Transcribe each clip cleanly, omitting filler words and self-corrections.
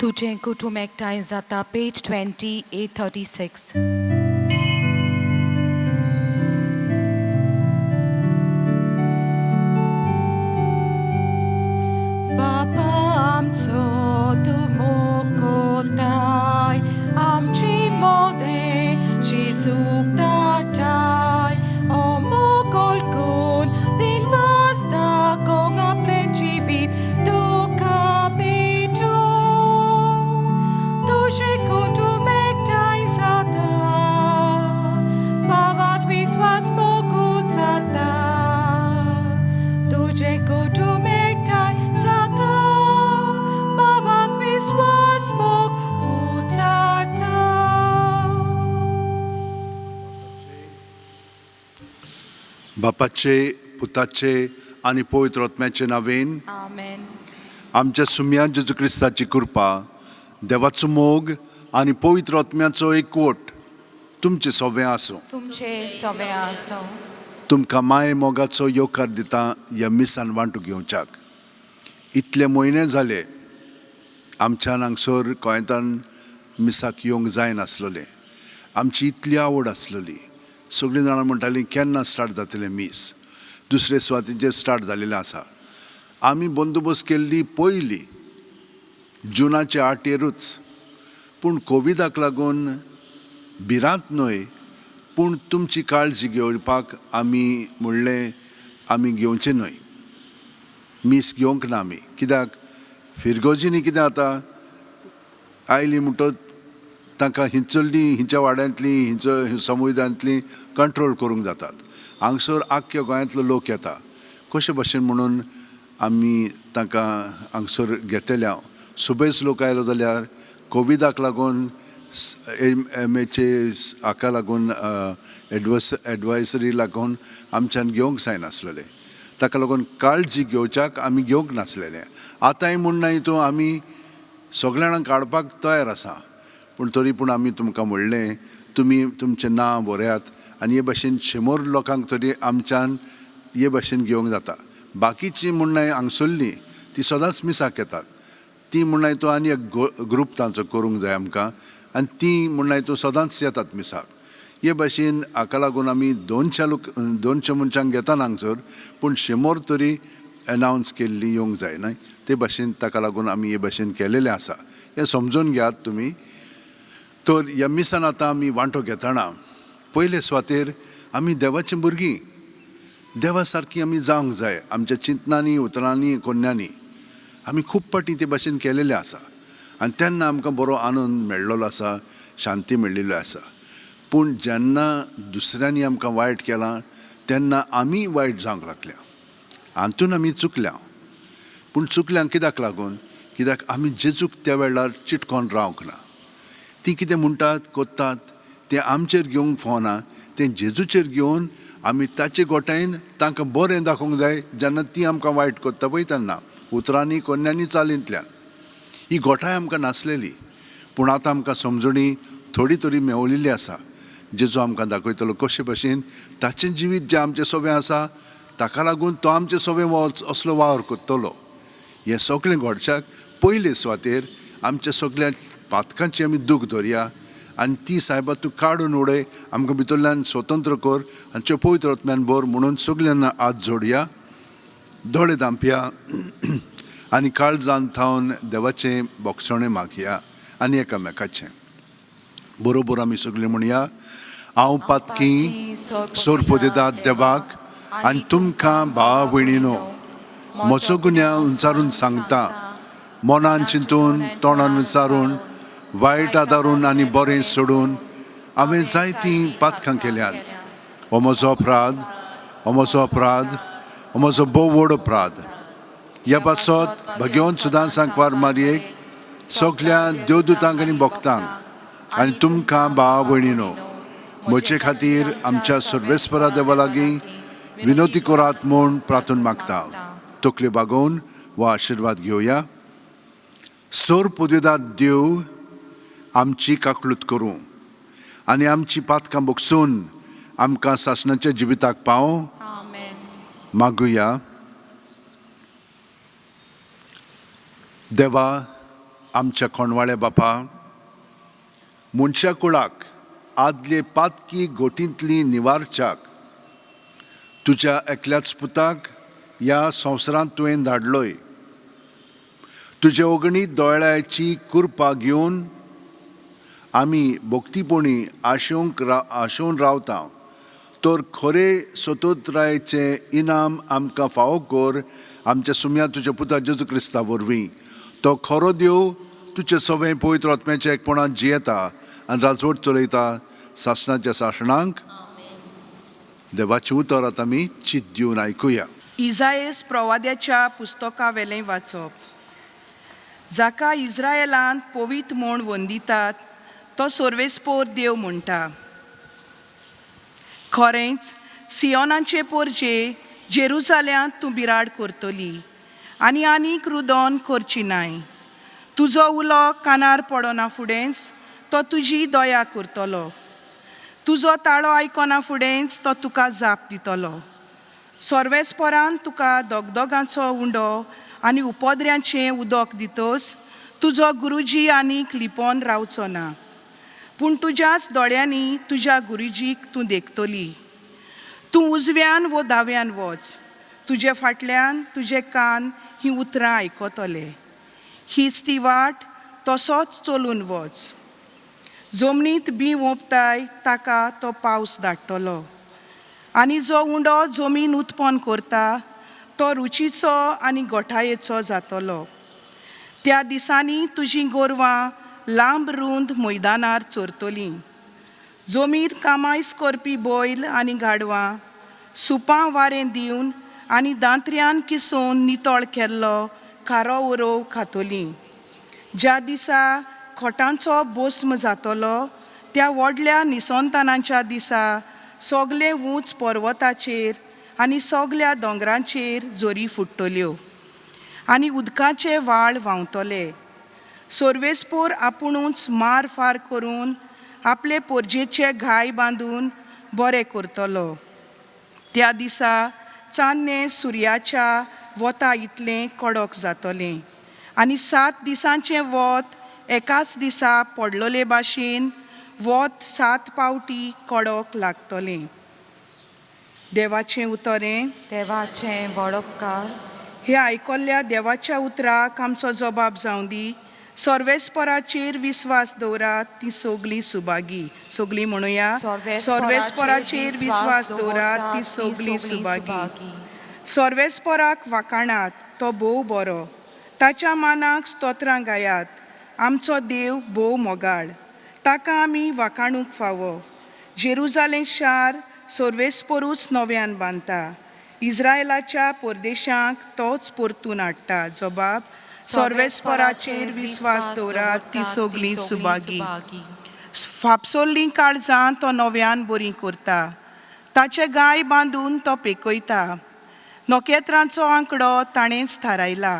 तुजें कुटूंब एकठांय जाता, पेज 2836. बापा आमचो तूं मोग कोत्ताय, आमची मोदें जेजूक धाडटाय. हो मोग ओळखून दिनवास दाखोवंक आपलें जिवीत तुका भेटोवं. तुजें कुटूंब एकठांय जाता, भावार्त विस्वास मोगूच जाता. तुजें कुटूंब एकठांय जाता, भावार्त विस्वास मोग उचारता. बापाचे, पुताचे आनी पवित्र आत्म्याचे नांवेन. आमेन. आमच्या सुम्या जेजू क्रिस्ताची कृपा, देवाचो मोग आनी पवित्र आत्म्याचो एकवट तुमचे सगळें आसूं. तुमचे सगळे आसूं. तुमकां माये मोगाचो येवकार दिता ह्या मिसान वांटू घेवच्याक. इतले म्हयने जाले आमच्यान हांगसर गोंयांतान मिसाक येवंक जायनासलेलें. आमची इतली आवड आसलेली. सगळीं जाणां म्हणटालीं, केन्ना स्टार्ट जातलें मीस? दुसरे सुवातेचेर स्टार्ट जालेलें आसा. आमी बंदोबस्त केल्ली पयली जुनाचे 8येरूच, पूण कोविडाक लागून भिरांत न्हय, पूण तुमची काळजी घेवपाक आमी म्हणलें आमी घेवचें न्हय, मीस घेवंक ना आमी. कित्याक फिरगोजींनी कितें जाता, आयली म्हणटच तांकां हिंचल्ली हिंच्या वाड्यांतली हिंच समुदायांतली कंट्रोल करूंक जातात. हांगसर आख्ख्या गोंयांतलो लोक येता. कशे भशेन म्हणून आमी तांकां हांगसर घेतले? हांव सुबेज लोक आयलो जाल्यार कोविडाक लागून, एम एच ए हाका लागून, एडवायसरी लागून आमच्यान घेवंक जायनासलेलें. ताका लागून काळजी घेवच्याक आमी घेवंक नासलेलें. आतांय म्हूण ना हितून आमी सगल्या जाणांक काडपाक तयार आसा, पूण तरी पूण आमी तुमकां म्हणलें, तुमी तुमचें नांव बरयात आनी हे भाशेन 100 लोकांक तरी आमच्यान हे भाशेन घेवंक जाता. बाकीचीं म्हूण हांगसरलीं ती सदांच मिसाक येतात. ती म्हूण तो आनी एक ग्रूप तांचो करूंक जाय आमकां आनी ती म्हूण तूं सदांच येतात मिसाक. हे भाशेन हाका लागून आमी 200 लोक, 200 मनशांक घेताना हांगसर, पूण 100 तरी एनावन्स केल्ली येवंक जाय न्हय. ते भाशेन ताका लागून आमी हे भाशेन केलेलें आसा. हें समजून घेयात तुमी. तर ह्या मिसान आतां आमी वांटो घेतना पयले सुवातेर आमी देवाचीं भुरगीं, देवा सारकी आमी जावंक जाय आमच्या चिंतनांनी, उतरांनी, कोन्यांनी. आमी खूब फावटी ते भाशेन केलेलें आसा आनी तेन्ना आमकां बरो आनंद मेळ्ळलो आसा, शांती मेळिल्ली आसा. पूण जेन्ना दुसऱ्यांनी आमकां वायट केलां तेन्ना आमी वायट जावंक लागल्या. हातून आमी चुकल्या. पूण चुकल्या कित्याक लागून? कित्याक आमी जेजूक त्या वेळार चिटकोन रावंक ना. ती कितें म्हणटात कोत्तात तें आमचेर घेवंक फावना, तें जेजूचेर घेवन आमी ताचे गोठायन तांकां बरें दाखोवंक जाय. जेन्ना ती आमकां वायट कोत्ता पळय तेन्ना उतरांनी, कोन्यांनी, चालींतल्यान ही गोठाय आमकां नासलेली. पूण आतां आमकां समजणी थोडी थोडी मेवलेली आसा. जेजू आमकां दाखयतलो कशे भशेन ताचें जिवीत जें आमचें सोबें आसा ताका लागून तो आमचें सोबें असलो वावर करतलो. हें सगळें घडच्याक पयले सुवातेर आमच्या सगळ्या पातकांची आमी दूख धरया आनी ती सायबा तूं काडून उडय, आमकां भितरल्यान स्वतंत्र कर आनी पवित्र आत्म्यान भर म्हणून सगल्यांना हात जोडया, दोळे धांपया आनी काळजान थावन देवाचें बोगसणें मागया आनी एकामेकाचें. बरोबर आमी सगळीं म्हणया, हांव पातकी सोरपोदेदात देवाक आनी तुमकां भावा भयणीनो म्हजो गुन्यांव उंचारून सांगता. मनान चिंतून, तोंडान विचारून, वायट आदारून आनी बरें सोडून हांवें जायतीं पातकां केल्यात. हो म्हजो अपराध, हो म्हजो अपराध, हो म्हजो भोव व्हड अपराध. ह्या पासत भगवंत सुदां सांकवार मारयेक, सगल्या देवदूतांक आनी भक्तांक आनी तुमकां भावा भयणीनो म्हजे खातीर आमच्या सर्वेस्परा देवा लागीं विनोती करात म्हूण प्रार्थना मागता. तकल्यो बागोवन हो आशिर्वाद घेवया. सोर पुदेदार देव आमची काकळूत करूं आनी आमची पातकां बगसून आमकां सासणाच्या जिविताक पावों. आमेन. मागुया. देवा, आमच्या कोणवाळे बापा, मनशा कुळाक आदले पातकी गोटींतली निवारच्याक तुज्या एकल्याच पुताक ह्या संवसारांत तुवें धाडलोय. तुजे अगणीत दोळ्याची कृपा घेवन आमी भक्तीपणी आशेवंक आशेवन रावता, तर खरे सतोत्रायेचें इनाम आमकां फावो कर आमच्या सुम्या तुज्या पुता जेजू क्रिस्ता वरवीं. तो खरो देव तुजे सवें पवित्र आत्म्याच्या एकपणान जियेता आनी राजवट चलयता सासणाच्या सासणांक. देवाचें उतर आतां आमी चित दिवन आयकुया. इजाएस प्रवाद्याच्या पुस्तकावेलें वाचप. जाका इस्रायलांत पवित्र म्हूण वंदितात तो सर्वेस्पोर देव म्हणटा. खरेंच सियोनाचे पोरजे जेरुजाल्यांत तूं बिराड करतली आनी आनीक रुदोन करची नाय. तुजो उलो कानार पडना फुडेंच तो तुजी दया करतलो. तुजो ताळो आयकना फुडेंच तो तुका जाप दितलो. सर्वेस्परान तुका दगदगांचो उंडो आनी उपद्र्यांचें उदक दितोच तुजो गुरुजी आनीक लिपोन रावचो ना, पूण तुज्याच दोळ्यांनी तुज्या गुरुजीक तूं देखतली. तूं उजव्यान वो दाव्यान वच, तुजे फाटल्यान तुजे कान हीं उतरां आयकतले. हीच ती वाट, तसोच चलून वच. जमनींत बीं ओंपताय ताका तो पावस धाडटलो आनी जो उंडो जमीन उत्पन्न करता तो रुचीचो आनी गोठायेचो जातलो. त्या दिसांनी तुजीं गोरवां लांब रूंद मैदानार चरतलीं. जमीर कामायस करपी बैल आनी गाडवां सुपां वारें दिवन आनी दांत्र्यान किसून नितळ केल्लो खारो उरोव खातलीं. ज्या दिसा खोटांचो बोस्म जातलो त्या व्हडल्या निसंतानाच्या दिसा सगले ऊंच पर्वताचेर आनी सगल्या दोंगरांचेर जोरी फुट्टल्यो आनी उदकाचे व्हाळ व्हांवतले. सर्वेस्पोर आपुणूच मार फार करून आपले पोरजेचे घाय बांदून बरें करतलो. त्या दिसा चान्नें सुर्याच्या वता इतलें कडक जातलें आनी 7 दिसांचें वत एकाच दिसा पडलोले भाशेन वत 7 पावटी कडक लागतलें. देवाचें उतरें. देवाचें वडपकार. हे आयकल्ल्या देवाच्या उतराक आमचो जबाब जावं दी. सर्वेस्पराचेर विस्वास दवरात ती सगलीं सुभागी. सगलीं म्हणुया, सर्वेस्पराचेर विस्वास दवरात ती सगलीं सुभागी. सर्वेस्पराक वाखाणात, तो भोव बरो. ताच्या मानाक स्तोत्रां गायात. आमचो देव भोव मोगाळ, ताका आमी वाखाणूंक फावो. जेरुजालें शार सर्वेस्परूच नव्यान बांदता. इस्रायलाच्या परदेशांक तोच परतून हाडटा. जबाब, सर्वेस्पराचेर विस्वास दवरात ती सगलीं सुभागी. फापसोल्लीं काळजां तो नव्यान बरीं करता. ताचे गाय बांदून तो पेकयता. नखेत्रांचो आंकडो ताणेंच थारायला.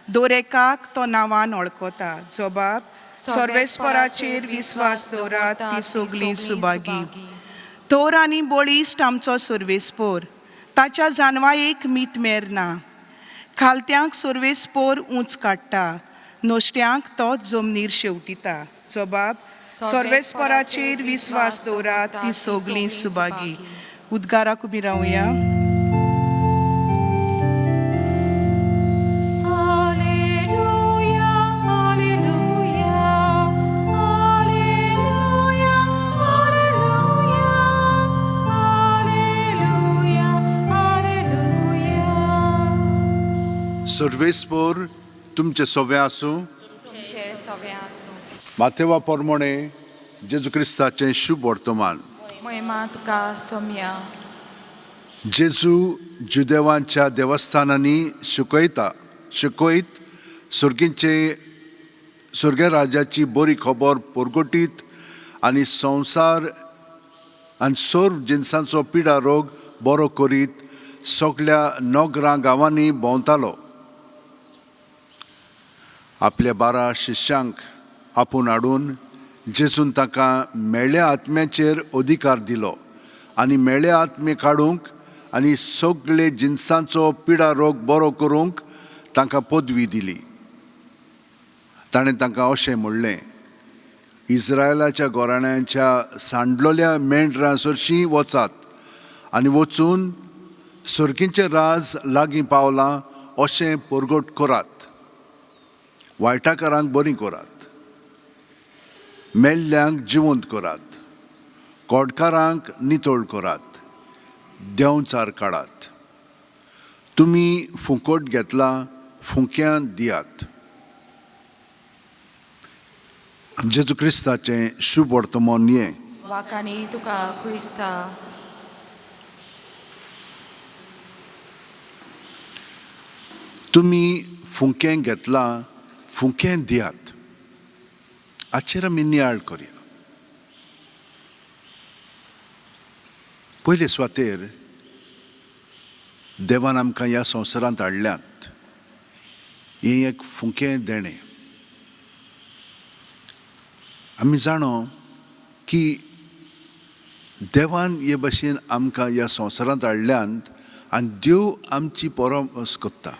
दरेकाक तो नांवान वळखता. जबाब, सर्वेस्पराचेर विस्वास दवरात ती सगलीं सुभागी. थोर आनी बळिश्ट आमचो सर्वेस्पोर, ताच्या जानवायेक मीत मेर ना. खालत्यांक सर्वेस्पोर ऊंच काडटा, नश्ट्यांक तो जमनीर शेवटिता. जबाब, सर्वेस्पराचेर विस्वास दवरात ती सगलीं सुभागी. उद्गाराक उबी रावया. Alleluia, alleluia, alleluia, alleluia, alleluia, alleluia. सर्वेस्पोर तुमचें सवें आसूं. तुमचे सवें आसूं. माथेवा पोरमोणे जेजू क्रिस्ताचें शुभ वर्तमान. महिमा तुका सोम्या. जेजू जुदेवांच्या देवस्थानांनी शिकयता शिकयत सर्गींचे स्वर्ग राजाची बरी खबर परगटीत आनी संवसार आनी सर्व जिनसांचो पिडा रोग बरो करीत सगल्या नगरां गांवांनी भोंवतालो. आपल्या 12 शिष्यांक आपोवन हाडून जेजून तांकां मेळ्या आत्म्याचेर अधिकार दिलो आनी मेळ्या आत्मे काडूंक आनी सगळे जिनसांचो पिडा रोग बरो करूंक तांकां पदवी दिली. ताणें तांकां अशें म्हणलें, इस्रायलाच्या गोराण्यांच्या सांडलोल्या मेंढरां सरशीं वचात आनी वचून सर्गीचें राज लागीं पावलां अशें परगट करात. वायटाकारांक बरीं करात, मेल्ल्यांक जिवंत करात, कोडकारांक नितळ करात, देंवचार काडात. तुमी फुकट घेतला, फुंक्यां दियात. जेजू क्रिस्ताचें शुभ वर्तमान हें. वाकानी तुका क्रिस्ता. तुमी फुंकें घेतलां, फुंकें दियात. हाचेर आमी नियाळ करया. पयले सुवातेर देवान आमकां ह्या संवसारांत हाडल्यात, हें एक फुंकें देणें. आमी जाणो की देवान हे भशेन आमकां ह्या संवसारांत हाडल्यात आनी देव आमची परामर्स करता.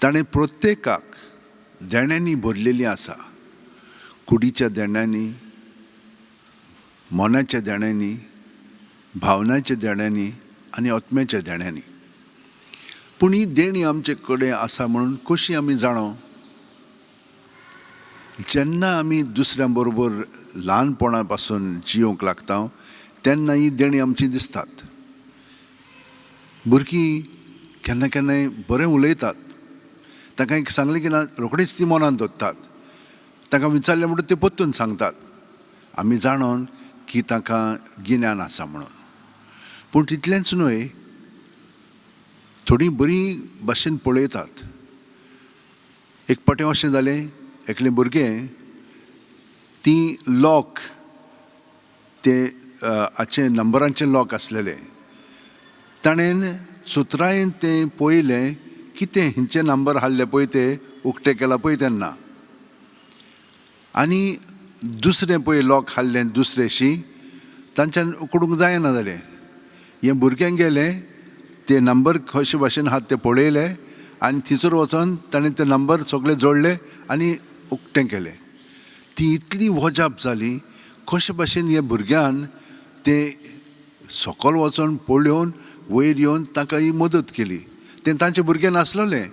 ताणें प्रत्येकाक देण्यांनी भरलेली आसा, कुडीच्या देण्यांनी, मनाच्या देण्यांनी, भावनाच्या देण्यांनी आनी आत्म्याच्या देण्यांनी. पूण ही देणी आमचे कडेन आसा म्हणून कशी आमी जाणो? जेन्ना आमी दुसऱ्यां बरोबर ल्हानपणा पासून जियोंक लागता तेन्ना ही देणी आमची दिसतात. भुरगीं केन्ना केन्नाय बरें उलयतात, तांकां एक सांगलें की ना रोखडीच ती मनान दवरतात. तांकां विचारलें म्हणटकच ते परतून सांगतात. आमी जाणोन की तांकां गिन्यान आसा म्हणून. पूण तितलेंच न्हय, थोडीं बरीं भाशेन पळयतात. एक फावटी अशें जालें, एकलें भुरगें ती लॉक ते हाचें नंबरांचें लॉक आसलेलें, ताणें सुत्रायेन तें पळयलें कितें हेंचे नंबर हाडले पळय ते उक्तें केलां पळय तेन्ना, आनी दुसरें पळय लॉक हाडलें दुसरेशी तांच्यान उकडूंक जायना जालें. हें भुरगें गेलें, ते नंबर कशे भाशेन आहात ते पळयले आनी थंयसर वचोन ताणें ते नंबर सगळे जोडले आनी उक्तें केलें. ती इतली वजाप जाली, कशे भाशेन हे भुरग्यान ते सकयल वचोन पळोवन वयर येवन तांकां ही मदत केली. तें तांचें भुरगें नासलेलें.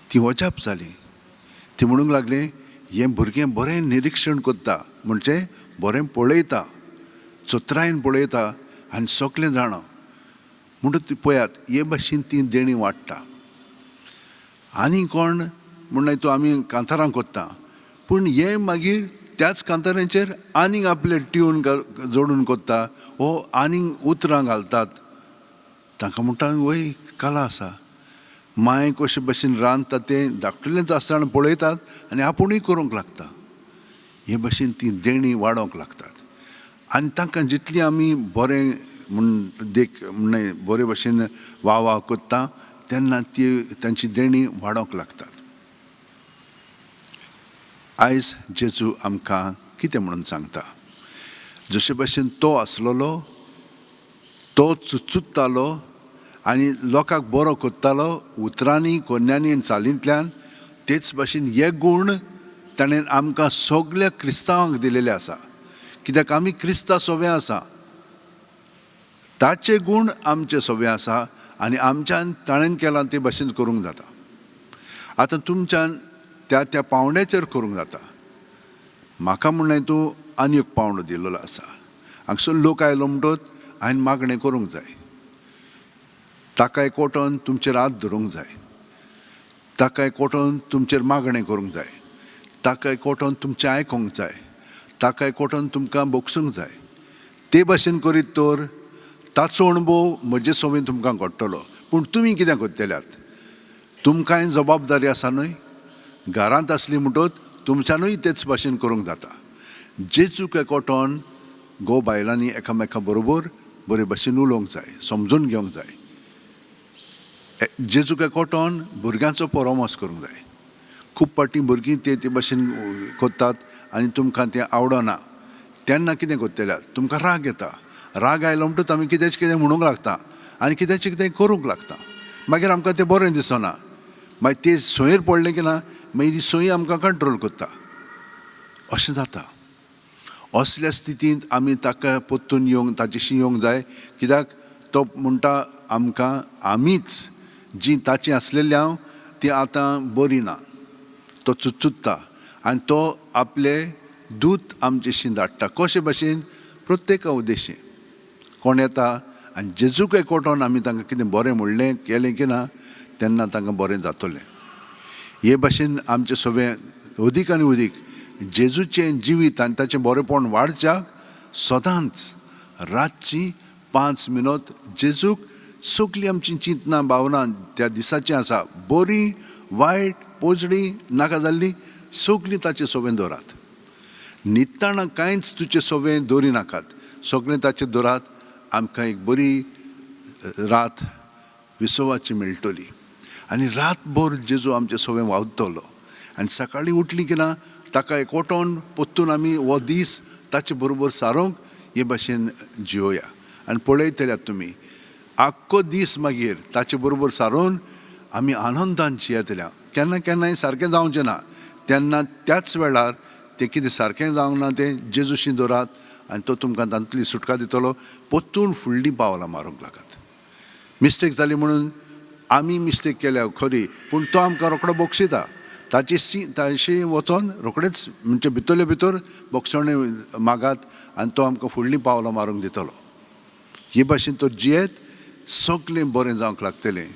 ती वजाप जाली. ती म्हणूंक लागली, हें भुरगें बरें निरिक्षण करता, म्हणजे बरें पळयता, चतुरायेन पळयता आनी सगळें जाणा. म्हणटकच पळयात हे भाशेन ती देणी वाडटा. आनी कोण म्हणल्यार तूं आमी कांतारां करता, पूण हे मागीर त्याच कांतारांचेर आनीक आपले ट्यून जोडून करता वो आनीक उतरां घालतात. तांकां म्हणटा वय कला आसा, मांय कशे भशेन रांदता तें धाकटुलेंच आसतना पळयतात आनी आपुणूय करूंक लागता. हे भशेन ती देणी वाडोवंक लागतात. आनी तांकां जितली आमी बरें म्हूण देख म्हण बरे भशेन वा वा करता तेन्ना ती तांची देणी वाडोवंक लागतात. आयज जेजू आमकां कितें म्हणून सांगता, जशे भशेन तो आसलेलो, तो चुचुत्तालो आनी लोकांक बरो करतालो उतरांनी, कोन्यांनी आनी चालींतल्यान, तेच भाशेन हे गूण ताणें आमकां सगल्या क्रिस्तांवांक दिलेले आसा. कित्याक आमी क्रिस्ता सोवे आसा, ताचे गूण आमचे सोवे आसा आनी आमच्यान ताणें केलां ते भाशेन करूंक जाता. आतां तुमच्यान त्या त्या पावंड्याचेर करूंक जाता. म्हाका म्हणलें तूं आनी एक पावंडो दिलेलो आसा. हांगसर लोक आयलो म्हणटच हांवें मागणें करूंक जाय, ताका एकवटोन तुमचेर हात धरूंक जाय, ताका एकवटोन तुमचेर मागणें करूंक जाय, ताका एकवटोन तुमचें आयकूंक जाय, ताका एकवटोन तुमकां भोगसूंक जाय. ते भाशेन करीत तर ताचो अणभव म्हजे सवें तुमकां घडटलो. पूण तुमी कितें करतल्यात, तुमकांय जबाबदारी आसा न्हय. घरांत आसली म्हणटच तुमच्यानूय तेच भाशेन करूंक जाता. जेजूक एकवटोन घोव बायलांनी एकामेका बरोबर बरे भाशेन उलोवंक जाय, समजून घेवंक जाय. जेजूक एकवटोन भुरग्यांचो परामर्श करूंक जाय. खूब फावटी भुरगीं ते ते भाशेन करतात आनी तुमकां तें आवडना, तेन्ना कितें करतल्यात, तुमकां राग येता. राग आयलो म्हणटकच आमी कित्याचें कितें म्हणूंक लागता आनी कित्याचें कितें करूंक लागता. मागीर आमकां तें बरें दिसना. मागीर ते सोयेर पडलें की ना मागीर ती सोयी आमकां कंट्रोल करता, अशें जाता. असल्या स्थितींत आमी ताका परतून येवंक, ताचेशी येवंक जाय. कित्याक तो म्हणटा आमकां आमीच जी ताची आसलेली हांव ती आतां बरी ना. तो चुचुत्ता आनी तो आपले दूत आमचेशी धाडटा. कशे भाशेन प्रत्येका उद्देशी कोण येता आनी जेजूक एकवटोन आमी तांकां कितें बरें म्हणलें केलें की ना तेन्ना तांकां बरें जातलें. हे भाशेन आमचें सगळें अदीक आनी अदीक जेजूचें जिवीत आनी ताचें बरेंपण वाडच्याक सदांच रातची 5 मिनट जेजूक सगळीं आमची चिंतना भावना त्या दिसाचीं आसा, बरी वायट पोजडी नाका जाल्ली सगळीं ताचे सोबें दवरात. न्हिदतना कांयच तुजे सोबें दवरी नाकात, सगळें ताचें दवरात. आमकां एक बरी रात विसवाची मेळटली आनी रातभर जेजू आमचे सोबें वावतलो. आनी सकाळीं उठली की ना ताका एकवटोन परतून आमी हो दीस ताचे बरोबर सारोवंक हे भाशेन जियोया. आनी पळयतल्यात तुमी आख्खो दीस मागीर ताचे बरोबर सारोवन आमी आनंदान जियेतल्या. केन्ना केन्नाय सारकें जावचें ना तेन्ना त्याच वेळार तें कितें सारकें जावंक ना तें जेजूशी दवरात आनी तो तुमकां तातूंतली सुटका दितलो. परतून फुडलीं पावलां मारूंक लागात. मिस्टेक जाली म्हणून आमी मिस्टेक केल्या खरी, पूण तो आमकां रोकडो बक्षिता. ताची वचोन रोखडेच म्हणजे भितरले भितर बक्षणे मागात आनी तो आमकां फुडलीं पावलां मारूंक दितलो. हे भाशेन तो जियेत सगळें बरें जावंक लागतलें.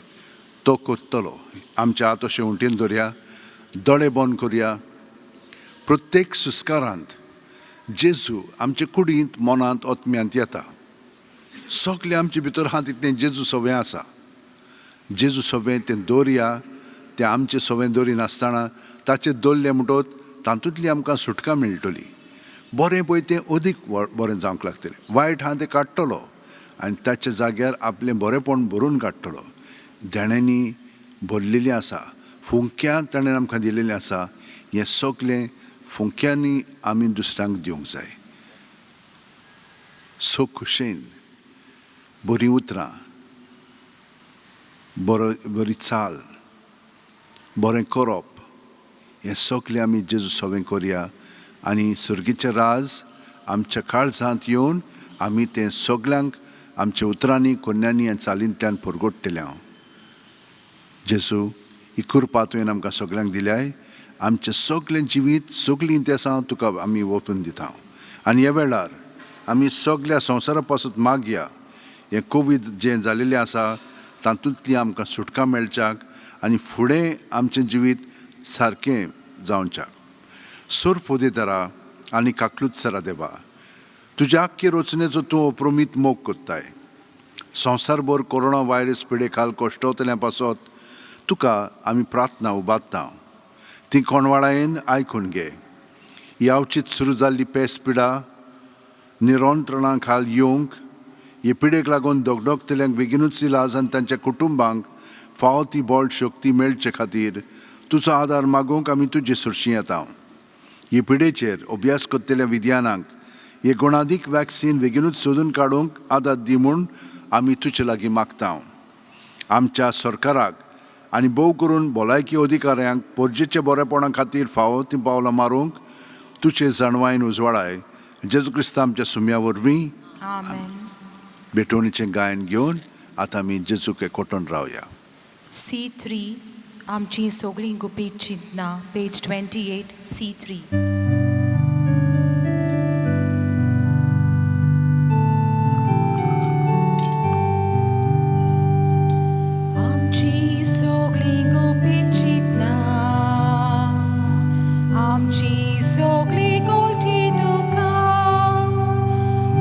तो करतलो. आमच्या हात अशें उंटेन धरया, दोळे बंद करया. प्रत्येक सुस्कारांत जेजू आमचे कुडींत मनांत आत्म्यांत येता. सगळें आमचे भितर आहा तितलें जेजू सवें आसा. जेजू सवें तें दवरया. तें आमचें सवें दवरिनासतना ताचें दवरलें म्हणटकच तातूंतली आमकां सुटका मेळटली. बरें पळय तें अदीक बरें जावंक लागतलें. वायट आहा तें काडटलो आनी ताच्या जाग्यार आपलें बरेंपण भरून काडटलो. देण्यांनी भरलेलीं आसा, फुंक्यां ताणें आमकां दिलेलें आसा. हें सगळें फुंक्यांनी आमी दुसऱ्यांक दिवंक जाय. सो खुशेन बरीं उतरां, बरो बरी चाल, बरें करप, हें सगळें आमी जेजू सवें करया आनी सर्गीचें राज आमच्या काळजांत येवन आमी तें सगल्यांक आमच्या उतरांनी कोन्यांनी आनी चालींतल्यान परगट्टले. हांव जेजू ही कृपा तुवें आमकां सगल्यांक दिल्याय. आमचें सगळें जिवीत सगळीं इंतेसांव तुका आमी ओंपून दिता. आनी ह्या वेळार आमी सगल्या संवसारा पासून मागया हें कोवीड जें जालेलें आसा तातूंतली आमकां सुटका मेळच्याक आनी फुडें आमचें जिवीत सारकें जावच्याक. सोर पोदेदारा आनी काकलूत सरा देवा, तुज्या आख्खे रचनेचो तूं अप्रमीत मोग करताय. संवसारभर कोरोना व्हायरस पिडे खाल कश्टवतल्या पासत तुका आमी प्रार्थना उबारता. ती कोणवाळायेन आयकून घे. ही आवचीत सुरू जाल्ली पेस पिडा निरंत्रणा खाल येवंक, हे पिडेक लागून दगदगतल्यांक बेगिनूच इलाज आनी तांच्या कुटुंबांक फावो ती बळ शक्ती मेळचे खातीर तुजो आदार मागूंक आमी तुजे सरशी येता. हे पिडेचेर अभ्यास करतल्या विज्ञानांक हे गुणादीक वॅक्सीन बेगिनूच सोदून काडूंक आदार दी म्हूण आमी तुजे लागीं मागता. आमच्या सरकाराक आनी भोव करून भलायकी अधिकाऱ्यांक पोरजेच्या बरेपणा खातीर फावो ती पावलां मारूंक तुजे जाणवायन उजवाडाय. जेजू क्रिस्तांव आमच्या सुम्या वरवीं. आमेन. भेटवणीचें गायन घेवन आतां आमी जेजूक एकवटून रावया. C3 आमची सगळीं गुपीत चिंतना, पेज 28 C3. आमची सगळीं गुपीत चिंतना, आमची सगळीं गोटी दुखां,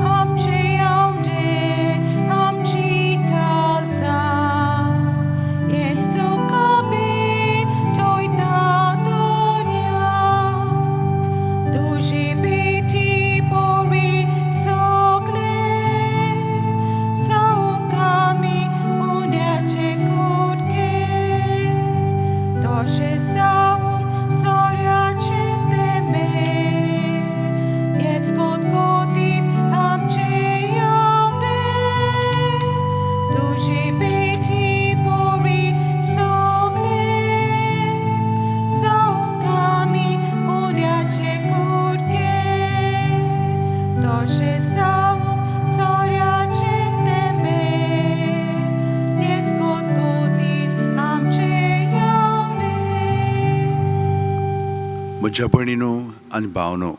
आमचे आवडे, आमची काळजां, हेंच तुका भेटयता दोनया. म्हज्या भयणीनो आनी भावनो,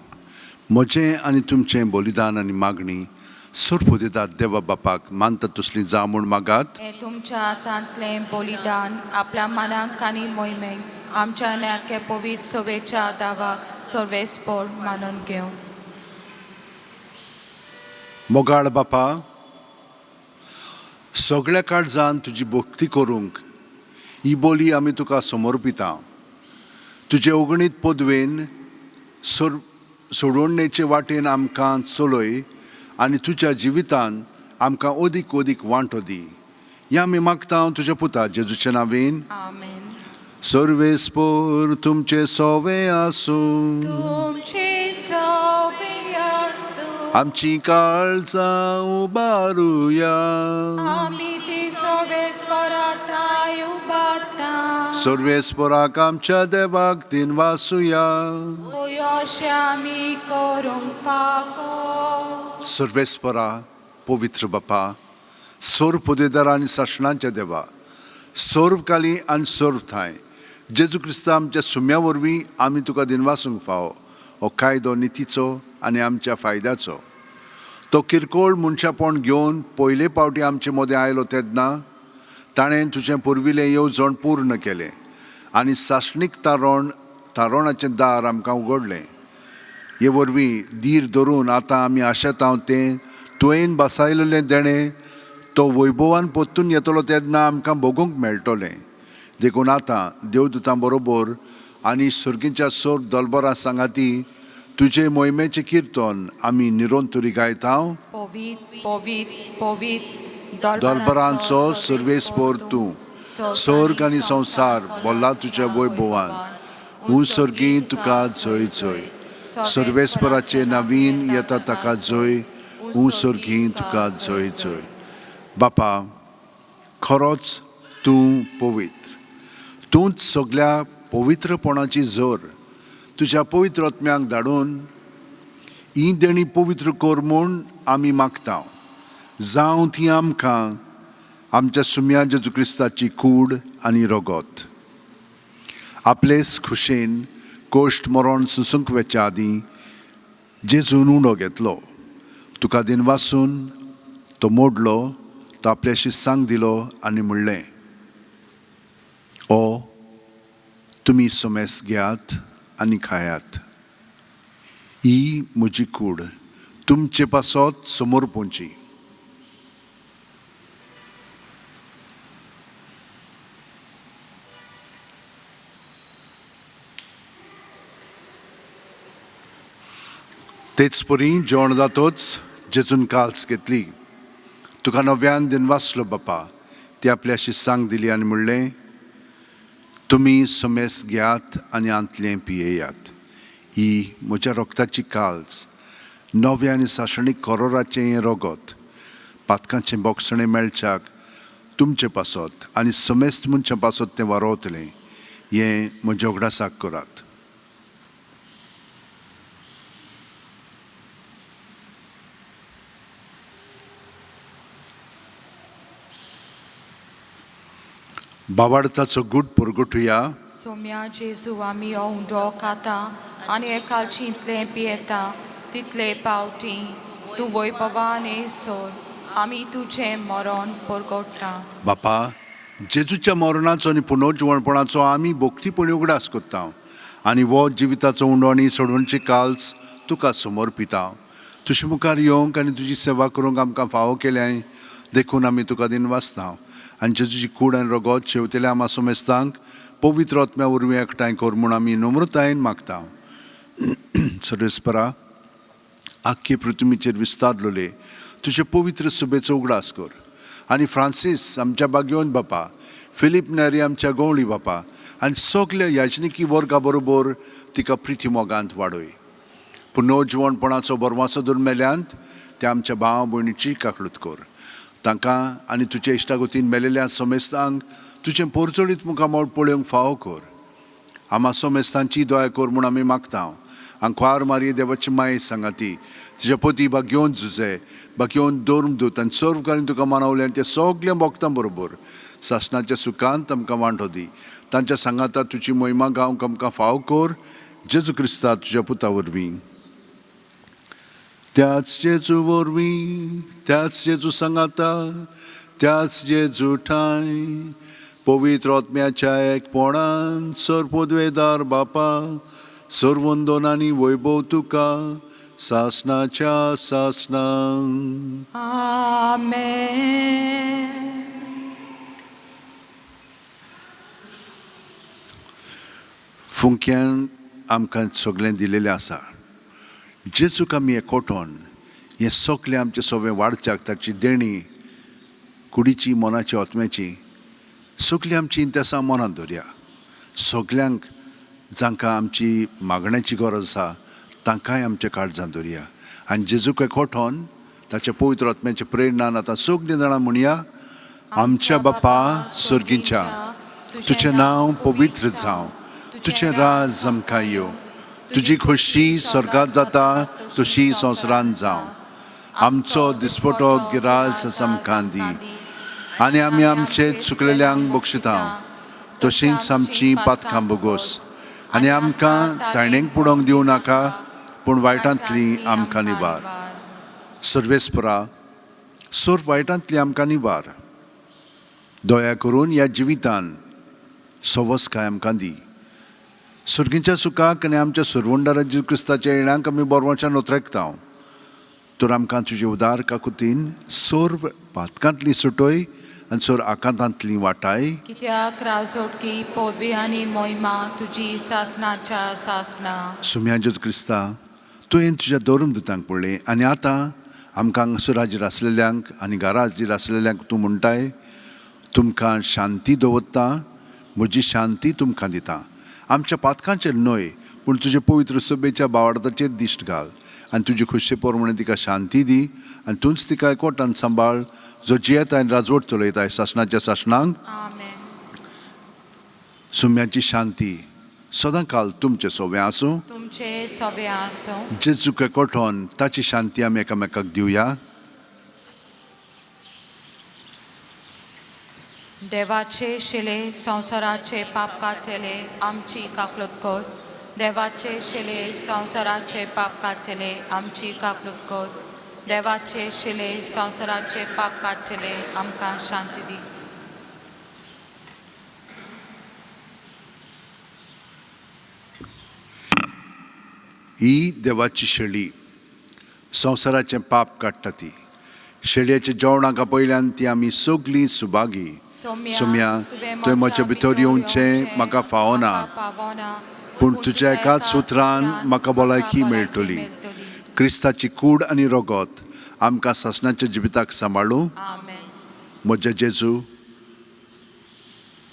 म्हजें आनी तुमचें बलिदान आनी मागणी सर्वपुदेतात देवा बापाक मानता तसली जावं म्हूण मागात. हें तुमच्या हातांतलें बलिदान आपल्या मनाक आनी मोहिमेक आमच्या नाके पवित्र सवेच्या दावाक सर्वेस्पोर मानून घेवं. मोगाळ बापा, सगळ्या काळजान तुजी भक्ती करूंक ही बोली आमी तुका समर्पिता. तुजे अगणीत पदवेन सोर सोडवणेचे वाटेन आमकां चलय आनी तुज्या जिवितान आमकां अदीक अदीक वांटो दी. ह्या आमी मागता तुज्या पुता जेजूच्या नांवेन. आमेन. सर्वेस्पोर तुमचे सोवे आसूं. तुमचे सवे आसूं. आमची काळजां उबारुया. आमी ती सर्वेस्पराताय उबारता. सर्वेस्पोराक आमच्या देवाक दिनवासुया. अशें आमी करूंक फावो. सर्वेस्परा, पवित्र बापा, सर्व पदेदार आनी सासणांच्या देवा, सर्व काली आनी सर्व थांय जेजू क्रिस्ता आमच्या सुम्या वरवीं आमी तुका दिनवासूंक फावो. हो कायदो नितीचो आनी आमच्या फायद्याचो. तो किरकोळ मनशापण घेवन पयले पावटी आमचे मदें आयलो तेन्ना ताणें तुजें पुर्विलें येवजण पूर्ण केलें आनी सासणीक तारोणाचें दार आमकां उगडलें. हे वरवीं धीर धरून आतां आमी आशेतांव तें तुवें बसायलेलें देणें तो वैभवान परतून येतलो तेन्ना आमकां भोगूंक मेळटलें. देखून आतां देवदूतां बरोबर आनी सर्गीच्या सोर दलबरां सांगाती तुजे मोहिमेचें किर्तन आमी निरंतरी गायता. पवीत पवीत पवीत दलबरांचो सर्वेस्पोर तूं, स्वर्ग आनी संवसार भरला तुज्या वैभवान. हूं सर्गी तुका जय जय. सर्वेस्पराचे नवीन येता ताका जय. हूं सर्गी तुका जय जय. बापा, खरोच तूं पवित्र, तूंच सगल्या पवित्रपणाची जोर. तुज्या पवित्र आत्म्याक धाडून ही देणी पवित्र कर म्हूण आमी मागता. जावं ती आमकां आमच्या सुम्या जेजू क्रिस्ताची कूड आनी रगत. आपलेच खुशेन कोश्ट मरण सुसूंक वेच्या आदीं जेजून उंडो घेतलो, तुका दिनवासून तो मोडलो, तो आपल्या शिस्सांक दिलो आनी म्हणलें, ओ तुमी सोमेस घेयात आनी खायात. ही म्हजी कूड तुमचे पासत समोर पोवची. तेच परी जेवण जातोच जेजून काल्स घेतली, तुका नव्यान दिनवासलो बापा, ती आपल्या शिस्सांक दिली आनी म्हणलें, तुमी समेस घेयात आनी आंतलें पियेयात. ही म्हज्या रक्ताची काल्स, नव्या आनी सासणीक करोराचें हें रगत, पातकांचें बोगसणें मेळच्याक तुमचे पासत आनी समेस्त मनशां पासत तें वारोवतलें. हें म्हज्या उगडासाक करात. बाबाडताचो गूट परगटुया. सोम्या जेजू, आमी हो उंडो खाता आनी एकालचींतलें पियेता तितले पावटी तूं वैभवान येयसर आमी तुजें मरण परगट्टा. बापा, जेजूच्या मरणाचो आनी पुनर्जिवणपणाचो आमी भक्तीपणी उगडास करता आनी हो जिविताचो उंडो आनी सोडवणची काल्स तुका समर्पिता. तुजे मुखार येवंक आनी तुजी सेवा करूंक आमकां फावो केल्याय देखून आमी तुका दिनवासता. आनी जेजूची कूड आनी रगत शेवतेल्या आमा सोमेस्तांक पवित्र आत्म्या वरवीं एकठांय कर म्हूण आमी नम्रतायेन मागता. सर्वेस्परा, आख्खे पृथ्वीचेर विस्तारलेले तुजे पवित्र सुबेचो उगडास कर आनी फ्रांसीस आमच्या बागयोन बापा, फिलीप नेरी आमच्या गवळी बापा आनी सगल्या याजनिकी वर्गा बरोबर तिका प्रिती मोगांत वाडय. पुनर्जिवणपणाचो बरवासो धरून मेल्यांत त्या आमच्या भाव भयणीची काकळूत कर. तांकां आनी तुजे इश्टागतीन मेलेल्या समेस्तांक तुजें पोरचडीत मुखामळ पळोवंक फावो कर. आमा सोमेस्तांची दया कर म्हूण आमी मागता. आंकवार मारये देवाची माये सांगाती तुज्या पती बागयोन जुजे बागयोन धर्मदूत आनी सर्वकारीन तुका मानवलें आनी ते सगळें भोगता बरोबर सासणाच्या सुखांत आमकां वांटो दी. तांच्या सांगाता तुजी मोहिमा गावंक आमकां फावो कर. जेजू क्रिस्ता तुज्या पुता वरवीं, त्याच जेजू वरवीं, त्याच जेजू सांगाता, त्याच जेजू ठांय, पवित्र आत्म्याच्या एकपणान सर्वपदवेदार बापा, सर्वंदन आनी वैभव तुका सासनाच्या सासनां. आमेन. फुंक्यान आमकां सगळें दिलेलें आसा. जेजूक आमी एकवटोन हें सगळें आमचें सगळें वाडच्याक ताची देणी कुडीची, मनाची, आत्म्याची सगळीं आमची इंतेसां मनांत दवरया. सगल्यांक जांकां आमची मागण्याची गरज आसा तांकांय आमच्या काळजांत दवरया आनी जेजूक एकवटोन ताच्या पवित्र आत्म्याच्या प्रेरणान आतां सगळीं जाणां म्हणया: आमच्या बापा सर्गीच्या, तुजें नांव पवित्र जावं, तुजें राज आमकां येवं, तुजी खोशी स्वर्गात जाता तशी संवसारांत जावं. आमचो दिसपटो गिरास आमकां दी आनी आमी आमचे चुकलेल्यांक बक्षिता तशींच आमची पातकां बोगोस आनी आमकां ताणेंक पुडोवंक दिवं नाका, पूण वायटांतली आमकां निवार. सर्वेस्परा, सर्व वायटांतली आमकां निवार. दया करून ह्या जिवितान सवसकाय आमकां दी. सर्गीच्या सुखाक आनी आमच्या सुरवंडारा जेजू क्रिस्ताच्या येणाक आमी बरवच्यान उतरेकता. तर आमकां तुजे उदार काकुतीन सर्व पातकांतली सुटय आनी सर्व आकांतांतली वाटाय. कित्याक राजोटकी, पदवी आनी मोहिमा तुजी सासनाच्या सासना. सुम्या जेजू क्रिस्ता, तुवें तुज्या धर्म दुतांक पळय आनी आतां आमकां हांगासर हाजीर आसलेल्यांक आनी घरा हाजीर आसलेल्यांक तूं म्हणटाय, तुमकां शांती दवरता, म्हजी शांती तुमकां दिता. आमच्या पातकांचेर न्हय, पूण तुजे पवित्र सभेच्या बावार्थाचेर दिश्ट घाल आनी तुजी खुशे प्रमाणे तिका शांती दी आनी तूंच तिका एकवटान सांबाळ, जो जियेता आनी राजवट चलयताय सासणाच्या सासणांक. आमेन. सुम्याची शांती सदां काल तुमचें सोवें आसूं. तुमचे सवे आसूं. जेजूक एकवटोन ताची शांती आमी एकामेकाक दिवया. देवाचे शिले, संवसाराचे पाप काडटले, आमची काकलूत कर. देवाचे शिले, संवसाराचे पाप काडटले, आमची काकलूत कर. देवाचे शिले, संवसाराचे पाप काडटले, आमकां शांती दी. ही देवाची शेळी, संवसाराचें पाप काडटा ती. शेळयेच्या जेवणाक आपयल्यान ती आमी सगळीं सुभागी. सोम्या, तुवें म्हज्या भितर येवचें म्हाका फावना, पूण तुज्या एकाच उतरान म्हाका भलायकी मेळटली. क्रिस्ताची कूड आनी रगत आमकां सासणाच्या जिविताक सांबाळूं. आमेन. म्हज्या जेजू,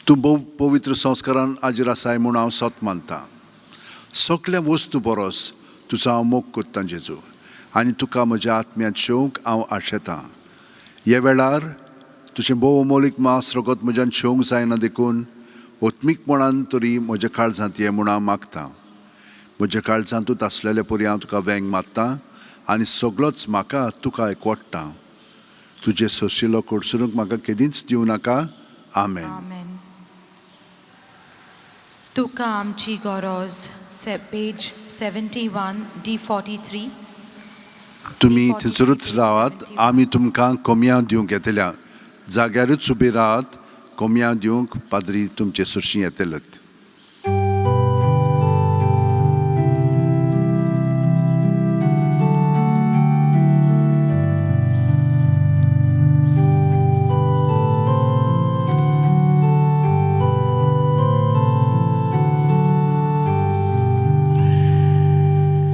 तूं भोव पवित्र संस्कारान हाजीर आसाय म्हूण हांव सत मानतां. सगल्या वस्तू परस तुजो हांव मोग कोत्तां जेजू, आनी तुका म्हज्या आत्म्यांत शेवंक हांव आशेतां. ह्या वेळार तुजें भोव अमोलीक मांस रगत म्हज्यान शेवंक जायना, देखून आत्मीकपणान तरी म्हज्या काळजांत ये म्हूण हांव मागतां. म्हज्या काळजांतूच आसलेले परी हांव तुका वेंग मारतां आनी सगलोच म्हाका तुका एकवटता. तुजें सोशिलो कडसरूंक म्हाका केदींच दिवं नाका. आमेन. आमेन. तुका आमची गरज, पेज 71, D 43. तुमी थंयसरूच रावात, आमी तुमकां कोमयां दिवंक येतल्या. जाग्यारूच उबी रावात, कोमयां दिवंक पाद्री तुमचे सरशीं येतलेत.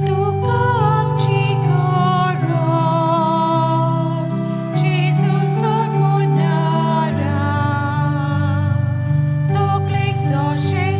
तुका आमची गरज, जेजू सोडवणारा, तकलेक जशें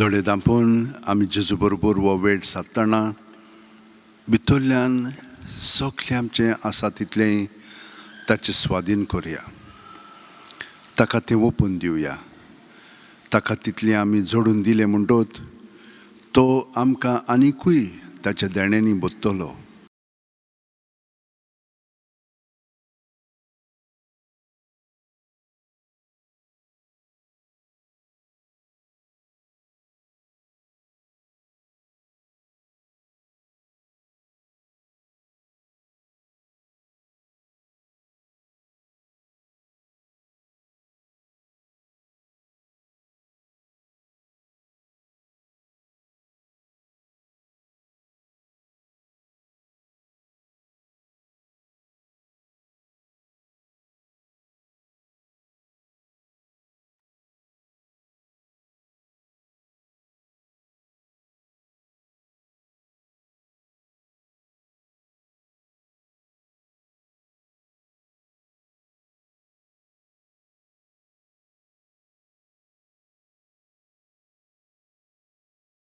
दोळे धांपून आमी जेजू बरोबर हो वेळ सादतना भितरल्यान सगळें आमचें आसा तितलें ताचे स्वाधीन करुया, ताका तें ओपून दिवया. ताका तितलें आमी जोडून दिलें म्हणटत तो आमकां आनिकूय ताच्या देण्यांनी बदतलो.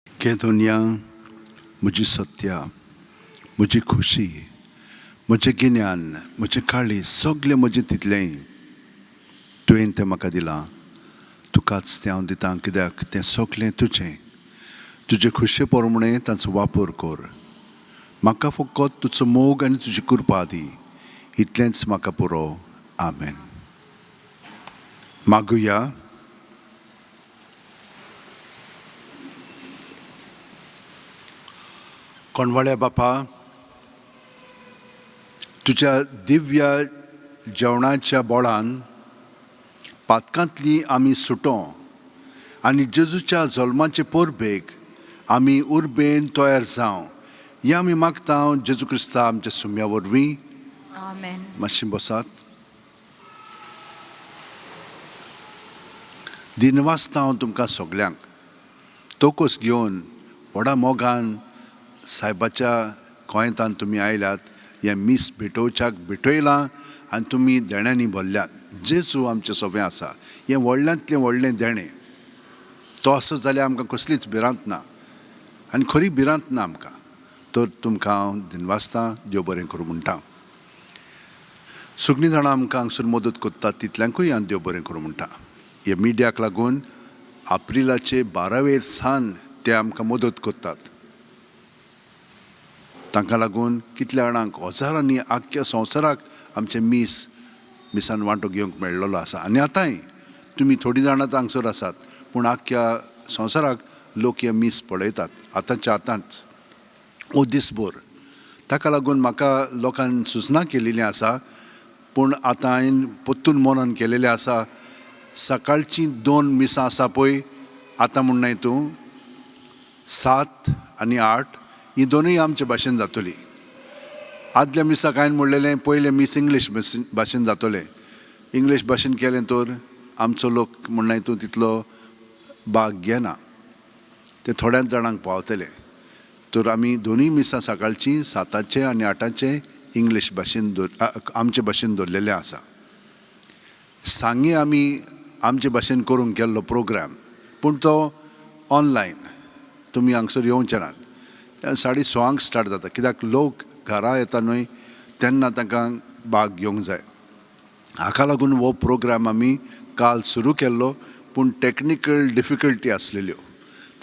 के दुनिया म्हजी सत्या, म्हजी खुशी, म्हजें गिन्यान, म्हजें काळीज, सगळें म्हजें तितलेंय तुवें तें म्हाका दिलां. तुकाच तें हांव दितां, कित्याक तें सगळें तुजें. तुजे खुशे प्रमाणें तांचो वापर कर. म्हाका फकत तुजो मोग आनी तुजी कृपा दी, इतलेंच म्हाका पुरो. आमेन. मागुया. कोणवाळ्या बापा, तुज्या दिव्य जेवणाच्या बोळान पातकांतली आमी सुटो आनी जेजूच्या जल्माचे परबेक आमी उर्बेन तयार जावं हें आमी मागता जेजू क्रिस्ता आमच्या सुम्या वरवीं. आमेन. मातशें बसात. दिनवासता हांव तुमकां सगल्यांक तोकोस घेवन व्हडा मोगान सायबाच्या गोंयतान तुमी आयल्यात, हें मीस भेटोवच्याक भेटयलां आनी तुमी देण्यांनी भरल्यात. जेजू आमचें सोबें आसा, हें व्हडल्यांतलें व्हडलें देणें. तो आसत जाल्यार आमकां कसलीच भिरांत ना आनी खरी भिरांत ना आमकां. तर तुमकां हांव दिनवासता, देव बरें करूं म्हणटा. सगळीं जाणां आमकां हांगसर मदत करतात तितल्यांकूय हांव देव बरें करूं म्हणटा. हे मिडियाक लागून एप्रिलाचे 12 सान ते आमकां मदत करतात. तांकां लागून कितल्या जाणांक हजारांनी आख्ख्या संवसाराक आमचें मीस मिसान वांटो घेवंक मेळ्ळलो आसा. आनी आतांय तुमी थोडीं जाणां हांगसर आसात, पूण आख्ख्या संवसाराक लोक हें मीस पळयतात आतांच्या आतांच ओ दीसभर. ताका लागून म्हाका लोकान सुचना केलेली आसा, पूण आतां हांवें परतून मनन केलेलें आसा. सकाळचीं 2 मिसां आसा पळय, आतां म्हणनाय तूं, 7 आनी 8 ही दोनूय आमचे भाशेन जातली. आदल्या मिसाक हांवें म्हणलेलें पयलें मीस इंग्लीश भाशेन जातलें. इंग्लीश भाशेन केलें तर आमचो लोक म्हणनाय तूं तितलो भाग घेना, ते थोड्याच जाणांक पावतले. तर आमी दोनूय मिसां सकाळचीं 7 आनी 8 इंग्लीश भाशेन आमचे भाशेन दवरलेलें आसा. सांगे आमी आमचे भाशेन करूंक केल्लो प्रोग्राम, पूण तो ऑनलायन तुमी हांगसर येवचे नात. 6:30 स्टार्ट जाता, कित्याक लोक घरा येता न्हय तेन्ना तांकां भाग घेवंक जाय. हाका लागून हो प्रोग्राम आमी काल सुरू केल्लो, पूण टॅक्निकल डिफिकल्टी आसलेल्यो,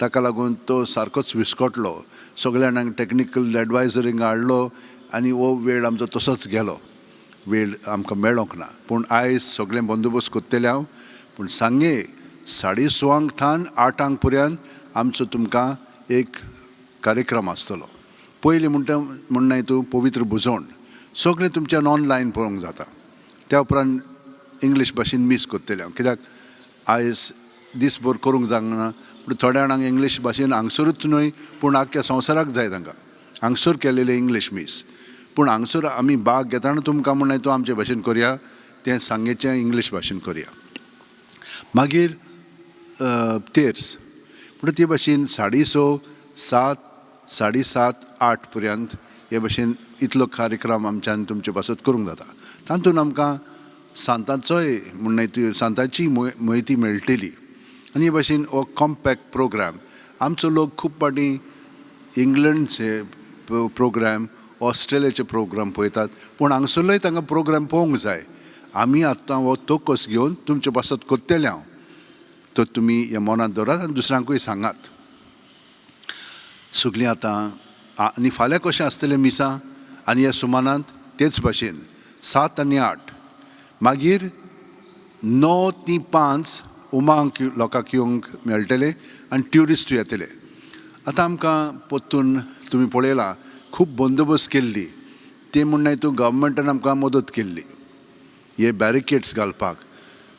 ताका लागून तो सारकोच विस्कटलो. सगळ्या जाणांक टॅक्निकल एडवायजरींग हाडलो आनी हो वेळ आमचो तसोच गेलो, वेळ आमकां मेळोंक ना. पूण आयज सगळें बंदोबस्त करतलें हांव. पूण सांगे 6:30 थावन 8 पर्यंत आमचो तुमकां एक कार्यक्रम आसतलो. पयलीं म्हणटा म्हणनाय तूं पवित्र भुजवण सगळें तुमच्यान ऑनलायन पळोवंक जाता. त्या उपरांत इंग्लीश भाशेन मीस करतलें हांव, कित्याक आयज दीसभर करूंक जायना. पूण थोड्या जाणांक इंग्लीश भाशेन हांगसरूच न्हय पूण आख्ख्या संवसाराक जाय तांकां हांगसर केलेलें इंग्लीश मीस. पूण हांगसर आमी भाग घेतना तुमकां म्हणलें तूं आमचे भाशेन करया, तें सांगेचें इंग्लीश भाशेन करया. मागीर तेर्स पूण ते भाशेन 6:30, 7, 7:30, 8 पर्यंत हे भाशेन इतलो कार्यक्रम आमच्यान तुमचे पासत करूंक जाता. तातूंत आमकां सांतांचोय म्हणणें सांताची म्हायती मेळटली. आनी हे भाशेन हो कॉम्पॅक्ट प्रोग्राम आमचो लोक खूब फावटी इंग्लंडचे प्रोग्राम, ऑस्ट्रेलियाचे प्रोग्राम पळयतात, पूण हांगसरलोय तांकां प्रोग्राम पळोवंक जाय. आमी आतां हो तोकस घेवन तुमचे पासत करतले हांव. तर तुमी हें मनांत दवरात आनी दुसऱ्यांकूय सांगात. सगलीं आतां आनी फाल्यां कशें आसतलें मिसां आनी ह्या सुमानांत तेच भाशेन 7 आनी 8, मागीर 9 ते 5 उमांक लोकांक येवंक मेळटलें आनी ट्युरिस्ट येतले. आतां आमकां परतून तुमी पळयलां खूब बंदोबस्त केल्ली, ते म्हणणें तूं गव्हर्मेंटान आमकां मदत केल्ली हे बॅरिकेड्स घालपाक.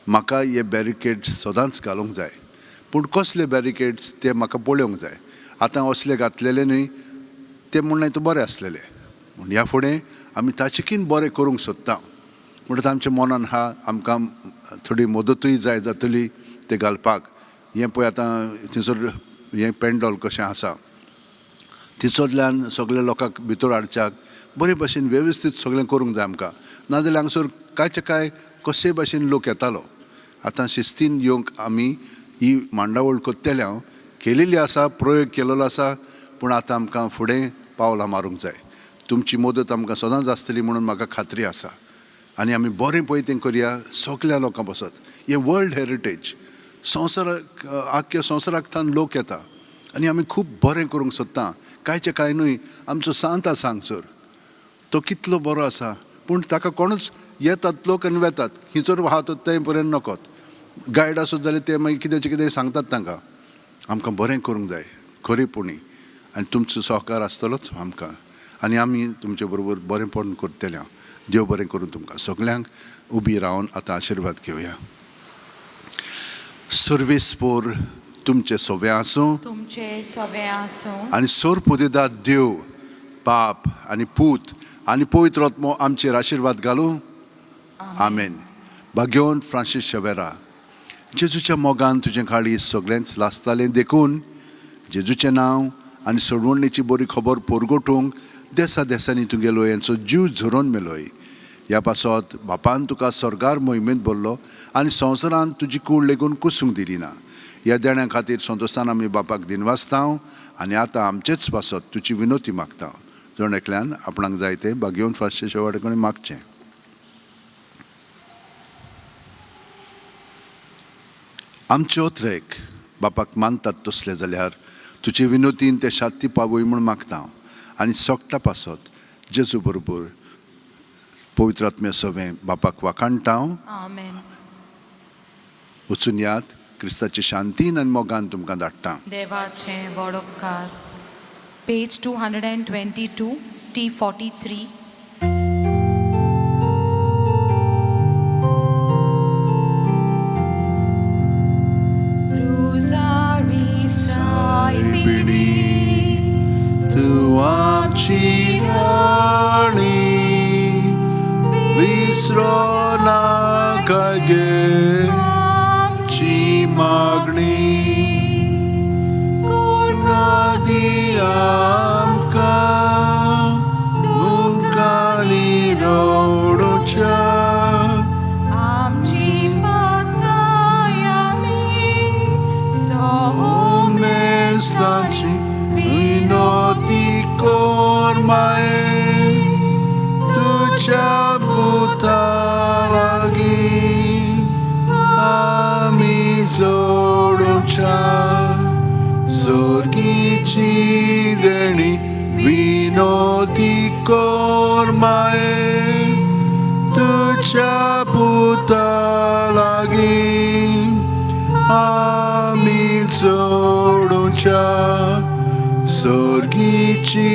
म्हाका हे बॅरिकेड्स सदांच घालूंक जाय, पूण कसले बॅरिकेड्स ते म्हाका पळोवंक जाय. आतां असले घातलेले न्हय ते म्हणणें तूं बरें आसलेले, पूण ह्या फुडें आमी ताचेकीन बरें करूंक सोदता. म्हणटच आमच्या मनान आहा आमकां थोडी मदतूय जाय जातली ते घालपाक. हें पळय आतां थंयसर हें पेंडॉल कशें आसा, थंयसरल्यान सगल्या लोकांक भितर हाडच्याक बरे भाशेन वेवस्थीत सगळें करूंक जाय आमकां. नाजाल्यार हांगसर कांयचे कांय कशे भाशेन लोक येतालो. आतां शिस्तीन येवंक आमी ही मांडावळ करतले. हांव केलेली आसा, प्रयोग केलेलो आसा, पूण आतां आमकां फुडें पावलां मारूंक जाय. तुमची मदत आमकां सदांच आसतली म्हणून म्हाका खात्री आसा. आनी आमी बरें पळय तें करया सगल्या लोकां पासत. हें वर्ल्ड हेरिटेज, संवसाराक आख्ख्या संवसाराक लोक येता आनी आमी खूब बरें करूंक सोदता. कांयचें कांय न्हय, आमचो सांत आसा हांगसर, तो कितलो बरो आसा, पूण ताका कोणूच येतात लोक आनी वेतात. खंयसर आहा तो तें पर्यंत नकोत. गायड आसत जाल्यार ते मागीर कित्याचें कितें सांगतात तांकां. आमकां बरें करूंक जाय खरेपणी, आनी तुमचो सहकार आसतलोच आमकां, आनी आमी तुमचे बरोबर बरेंपण करतले. हांव देव बरें करूं तुमकां सगल्यांक. उबी रावन आतां आशिर्वाद घेवया. सर्वेस्पोर तुमचें सोवें आसूं, तुमचे सवे आसूं. आनी सोर पुदेदाद देव बाप आनी पूत आनी पवित्र आत्मो आमचेर आशिर्वाद घालूं. आमेन. भाग्यवंत फ्रांसीस शेवेरा, जेजूच्या मोगान तुजें काळीज सगळेंच लासतालें, देखून जेजूचें नांव आनी सोडवणेची बरी खबर पोरगोटूंक देसा देसांनी तुगेलो यांचो जीव झरोवन मेलोय. ह्या पासत बापान तुका स्वर्गार मोहिमेंत भरलो आनी संवसारांत तुजी कूड लेगून कुसूंक दिली ना. ह्या देण्या खातीर संतोशान आमी बापाक दिनवासता आनी आतां आमचेच पासत तुजी विनोती मागता. जण एकल्यान आपणाक जाय तें भाग्यवंत फ्रांसीस शेवाडे कडेन मागचें. आमचे ओत्रेक बापाक मानतात तसले जाल्यार तुजे विनोतीन ते शांती पावय म्हूण मागता. आनी सोगटा पासत जेजू बरोबर पवित्र आत्म्या सवें बापाक वाखाणटा. आमेन. वचून यात, क्रिस्ताचे शांतीन आनी मोगान तुमकां धाडटा. देवाचें व्हड उपकार. Page 222, T 43. Rosary सायबिणी, तूं आमची राणी, विसरो नाका गे आमची मागणी, कोणा दी आमकां दुमकांनी रडोवच्या. आमची माताय आमी उमेस्ताची विनोती कर माये, तुज्या पुता लागीं आमी जोडुच्या सर्गीची देणी. विनोती कर माये, तुज्या पुता लागीं आमी जोडुच्या सर्गीची